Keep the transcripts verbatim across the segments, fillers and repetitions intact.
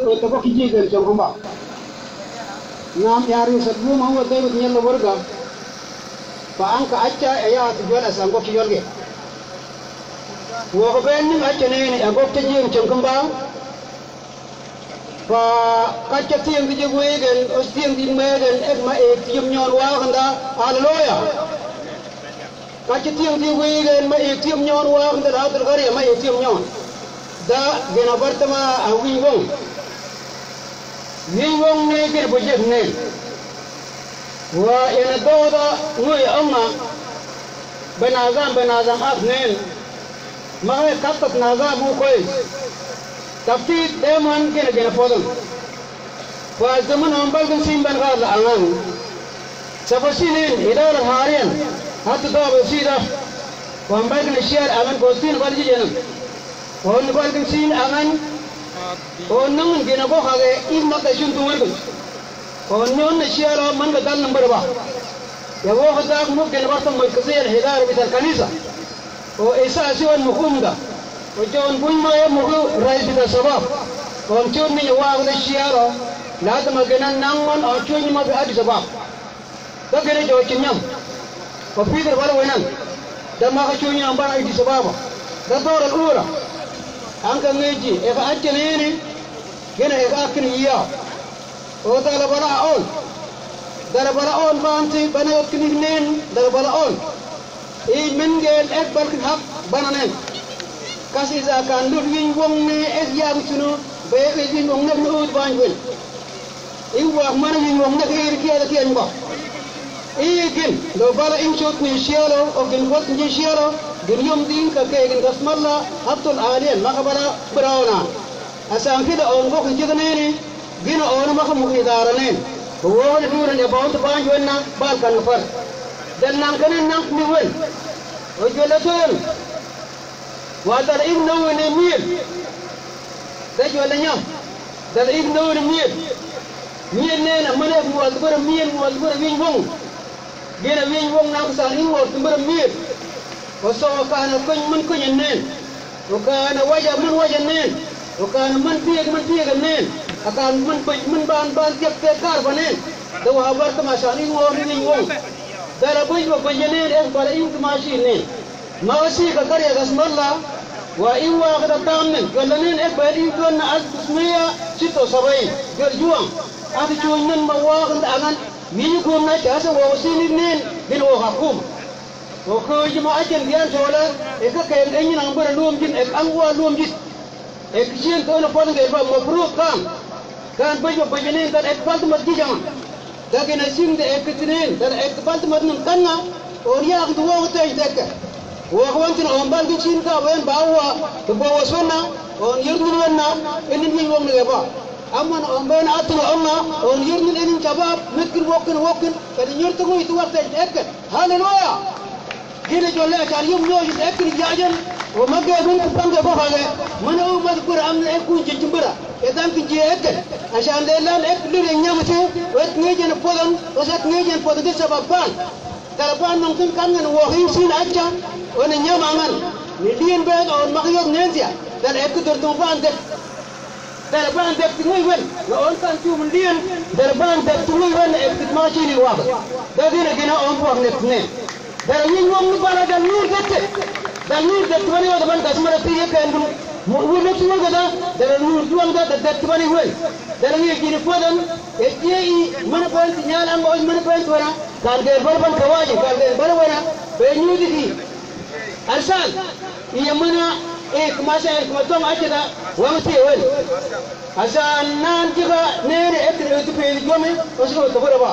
Ota ko kiji gen chong kumba. Nam yari sa duma wa dai wut nyalla warga. Fa anka acca e ya tu jual asa ango ki yolge. Wa ko ben nim acca nene ango ki jing chong kumba. Fa kacca tiang di jig wegen, os tiang di megen, ek ma e tiang nyon wa kanda, haleluya. Kacca tiang di wegen ma e tiang nyon wa kanda, la tul gari ma e tiang nyon. Da gena bartama a win wong. Win wong ne gena bujek ne. Wa ena doda ngui amma. Benazam, benazam af nen. Makai kaptat nazam u kois. Taftit deman gena gena podon. Wa zaman ambal gen sin ban gala angan. Safasinin idara harian. Hatu da basida. Wa ambal gen share angan kosin bal jijenan. On bal gen sin angan. On nangun gena go hage in mata shun tumargun. O nyon na shiyara man ga dal number ba. Ya wo ga dak mu gen barta markaziya al hidara bita al kanisa. O isa si wan mukum da. O jon buy ma ya muku rais bita shabab. O chun ni wa ga shiyara. La da ma genan nangon o chun ni ma bi adi shabab. Da gena jo chinyam. O fidar bala wenan. Da ma ga chun ni amban adi shabab. Da dor al ura. Anka ngeji e ga acce nene. Gena e ga akin iya. O dala bala on. Dala bala on banti bana yot kinik nen dala bala on. I men gen ek bal kin hak bana nen. Kas isa kan lut win wong ne ek yang sunu be ek win wong nek ne ut ban wel. I wak mana win wong nek ir kia da kia nba. I gin do bala in chot ni shialo o gin bot ni shialo gin yom din ka ke gin kasmalla hatul alien maka bala brauna. Asan kida on go kin jigneni. Gina onu maka muki daranen. Woni duran e bawt banj wenna bal kan far. Dan nan kanen nan mi wen. O jola ton. Wa dal ibn woni mil. Da jola nyam. Dal ibn woni mil. Mil nen amane mu albara mil mu albara win wong. Gina win wong nan sa in wor tumbara mil. O so kana kun mun kun nen. O kana waja mun waja nen. O kana mun tieg mun tieg nen. Akan mun bej mun ban ban tieg tieg kar banen. Da wa habar ta mashan in wong in wong. Dara bej ba bej nen ek bara in ta mashi nen. Ma wasi ka kar ya gas malla. Wa in wa ka ta tam nen. Galla nen ek bara in don na al tusmiya sito sabai. Gal juang. Ati chuin nen ma wa kan angan. Ni kum na chasa wa wasi ni nen. Bil wa hakum. Wa ko jima ajen dian tola, e ka kayan enyin ang bara luom jin, e ka angwa luom jin. E ka jin tola pon ga ba mafrud kan. Kan bajo bajo nen kan e ka balt mat jijang. Daga na sim da e ka tinen, da e ka balt mat nun kan na. O ya ka duwa wata e ka. Wa ka wantin o ambal ka chin ka wen ba wa, ka ba wa sonna, o yurnun wenna, enin ni wong ne ba. Amma na o ben atna onna, o yurnun enin chabab, mitkin wokkin wokkin, ka ni yurtu ko itu wata e ka. Haleluya! Gina jolle acan yum nyo yum ekkin jajan. O magge gun ku pange bo hage. Mana u mad kura amna ekkun jijimbura. E dan ki je ekkin. Acan de lan ek lire nyamte. Wet ngejen podon. Wet ngejen podon de sabab ban. Dara ban nong tun kan ngan wo hin sin aca. Wena nyama ngan. Ni dien be on mak yok nensia. Dara ek dur tum ban de. Dara ban dek ti ngui wen, na on kan tum lien, dara ban dek ti ngui wen, ek ti machine wa. Da gina gina on buak nek ne. Dara win wong ni bala dal nur dek te. Dal nur dek ti bani wa da ban kasmara ti ye kan dum. Mu win nek ti wong da, dara nur ti wong da, da dek ti bani wen. Dara ngi gini fodan, e je i, mana ban ti nyal anga oj mana ban ti wana, kan ge bal ban kawaji, kan ge bal wana, be nyudi ki. Asan, iya mana, e, kumasa, e, kuma tong aja da, wang si, wen. Asan, nan jiga, nene, e, kiri, tu, pe, jome, osu, to, bora, ba.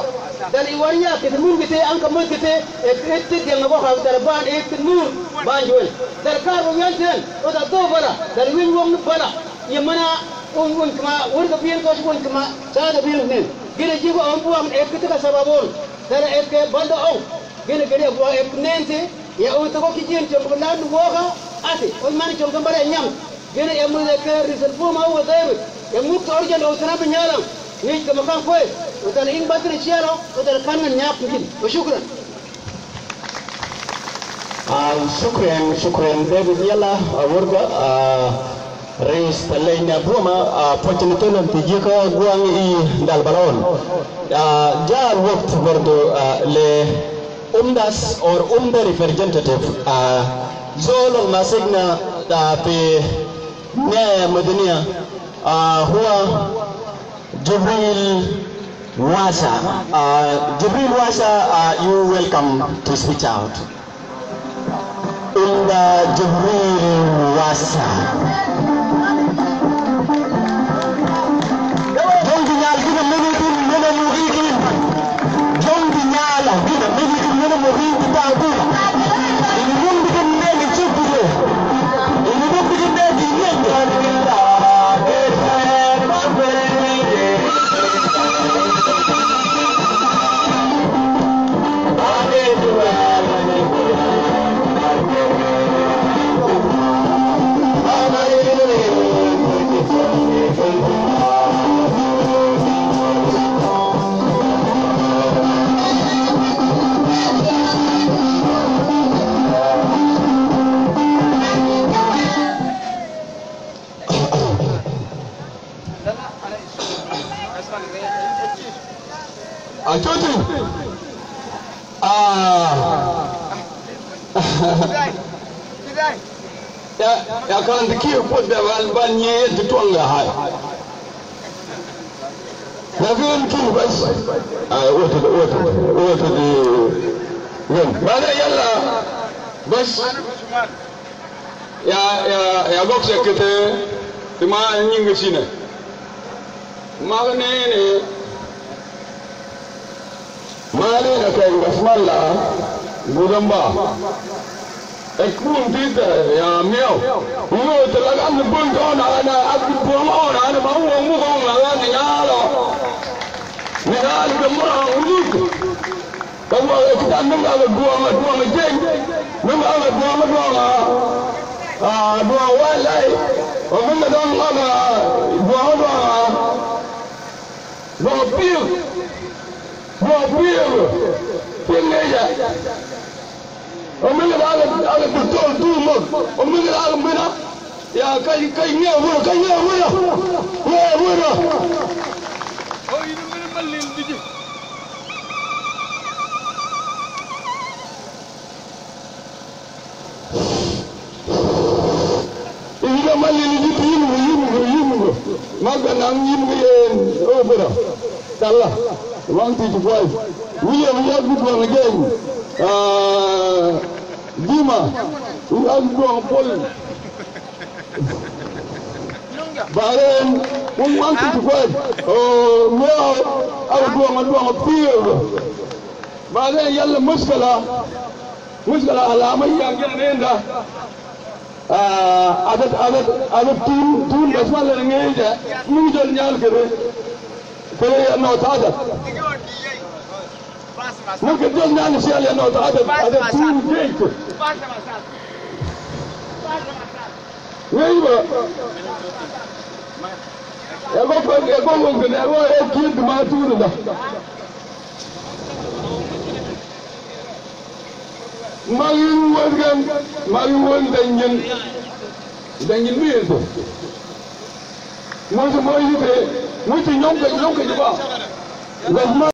Dan, i, wariya, kiti, mun, kiti, angka, mun, kiti, e, e, ti, yang, ba, ha, dan, ban, e, ti, nur, ban, juen. Dan, kar, ba, yan, ten, o, da, do, bala, dan, win, wong, bala. Iya mana, un, un, kuma, wurga, bien, kos, un, kuma, sa, da, bien, nen. Gina, jiga, on, buang, e, kiti, ka, sababon. Dan, e, ke, banda, on. Gina, gina, buang, e, nen, ti, Ya, u, tako kijin, jam, ko, nan, woga, ati, o, mani, jam, ko, bara, nyam. Gene, ya, mu, de, ke, rizal, fu, ma, u, de, ya, mu, to, orjan, o, tana, bi, nyalam. Ni, ka, makan, kwe, o, tana, ing, batri, siaro, o, tana, kan, nyap, kijin. Wa shukran. Ah, shukran, shukran, David Yala, ah, warga, ah, Rais Talenya Boma, ah, pochin tolon ti jika guang i dal balaon. Ah, ja al wakt bardo, ah, le umdas or umda representative, ah, zol al masikna, ah, fi Nihaya Madaniya, ah, huwa Jibril Wasa. Ah, Jibril Wasa, ah, you welcome to speech out. Umda Jibril Wasa. Jong di nyal gina mene din mene murigin. Jong di nyal gina mene din mene murigin ta dura. Ini mumbi din mene chupire. Ini mumbi din mene din mene. Achoti. Ah. Ya, ya kan di kiyo pot da wan ban ye di tuanga hai. Na gin ki bas. Ah, wata, wata, wata di. Gin. Bana yalla. Bas. Ya, ya, ya gok sekete, tima nyinga sine. Maga nene. Mane na kai basmala, gudamba. Ekun tita, ya miau. Uno te lagan bun ona, ana, aku bun ona, ana, mau mu ona, ana, nyalo. Nyalo, mura, ulut. Ka wa, eh, kita nunga ga duanga, duanga jeng. Nunga ga duanga, duanga. Ah, duanga walai. O nunga duanga ga duanga, duanga. Duanga pir. Duanga pir. Pir ngeja. O nunga ga, ga doktor tu mo. O nunga ga mina. Ya, kai, kai, nge, wura, kai, nge, wura. Nge, wura. Ina mali ni jitu yimu, yimu, yimu. Maga nang yimu yen, o, wura. Tala. One, two, three, four. William, ya, good one again. Ah, Dima, ya, good one, Paul. Baden, un wanti tukwaj. O, meo, awa duanga, duanga, pio. Baden, yalla muskala. Muskala, alama, ya, ya, nenda. Ah, adat, adat, adat, tun, tun, basmala, ngeja. Mujal, nyal, kere. Kere, no, tada. Mungkin dia nani sial ya no, ada, ada tim jeitu. Ngaiba. Ya ko, ya ko, ko, ya ko, eh, kid matu da. Magi wan gan, magi wan dangin. Dangin mi itu. Musu mo yite, musu nyonka, nyonka jiba. Gas ma